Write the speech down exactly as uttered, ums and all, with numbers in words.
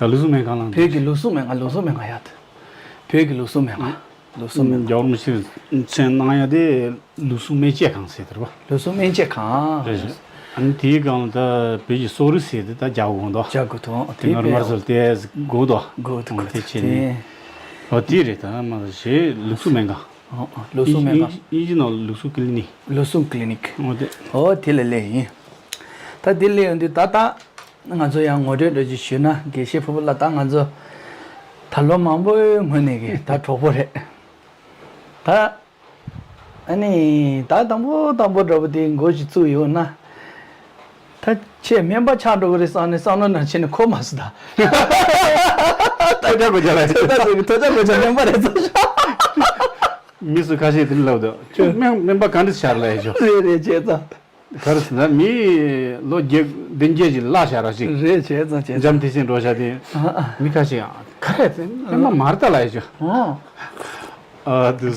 ལུགས་སྲོལ་སྨན་ཁང་ལ། བོད་ཀྱི་ལུགས་སྲོལ་སྨན་ཁང་། ལུགས་སྲོལ་སྨན་ཁང་ཡ་དེ། བོད་ཀྱི་ལུགས་སྲོལ་སྨན་ཁང་། ལུགས་སྲོལ་སྨན་ཁང་། རྒྱལ་བ་རིན་པོ་ཆེས་མཚན་གནང་ཡ་དེ་ལུགས་སྲོལ་སྨན་དཔྱད་ཁང་ཟེར་དེ་རེད་པ། ལུགས་སྲོལ་སྨན་དཔྱད་ཁང་། རེད་རེད། ཨ་ནི་དེའི་སྒང་ལ་ད་བོད་ཀྱི་གསོ་རིག་ཟེར་དེ་ད་རྒྱག་དགོས་དོ། རྒྱག་དགོས་དོ། དེ་སྔར་མར་ཟེར་དེ་དགོས་དོ། དགོས་དོ། དེ་བྱས་ནས། ཨོ་དེ་རེད། ད་མ་གཞི་ལུགས་སྲོལ་སྨན་ཁང་། ཨོ་ཨོ། ལུགས་སྲོལ་སྨན་ཁང་། དབྱིན་ཇི་ནང་ལུགས་སྲོལ་ཀི་ལི་ནིག། ལུགས་སྲོལ་ཀི་ལི་ནིག། ཨོ་དེ། ཨོ་དེ་ལ་སླེབས་ཡིན། ད་དེ་སླེབས་ཡོང་དུས་ད་ལྟ་ང་ཚོ་ཡང་ངོ་སྤྲོད་འདྲ་ཅིག་ཞུས་ན། དགེ་བཤེས་ཕུར་བུ་ལགས་ད་ང་ཚོ་ད་ལོ་མང་པོའི་སྔོན་ནས་ཀྱི་ད་གྲོགས་པོ་རེད། ད་ཨ་ནི་ད་དང་པོ་དང་པོ་འདྲ་པོ་དེ་འགོ་ཞིག་བཙུགས་ཡོད་ན། ད་ཁྱེད་སྨན་པ་ཆགས་འགྲོ་གི་རེད་བསམ་ནས་བསམ་བློ་ནང་ཕྱིན་ནས་འཁོར་མ་སོང་ད། ཐོས་རྒྱ་གོ་རྒྱ་ལ། ཐོས་རྒྱ་གོ་ཐོས་རྒྱ་གོ་རྒྱ་སྨན་པ་རེད་བསམ་ཤག། མི་སུ་ཁ་ཤས་དེ་འདྲ་ལབ་འདུག་ཁྱོད་སྨན་སྨན་པ་ག་འདྲ་ཆགས་ལབ་ཡ་ཅོ། རེད་རེད་བྱས་ཙང་། ག་རེ་ཟེར་ན་མི་ལོ་བརྒྱད་བདུན་བརྒྱད་ཅིག་བརླག་བཞག་ར་ཞིག་རེད་བྱས་ཙང་བྱས་ཙང་། འཇམ་ཐིང་ཐིང་འགྲོ་བཞག་དེ། ཨ་ཨ། མི་ཁ་ཤས་ཡང་ག་རེ་ཟེར་སྨན་པ་མ་རེད་ད་ལབ་ཡ་ཅོ། ཨོ། ཨ་དེ།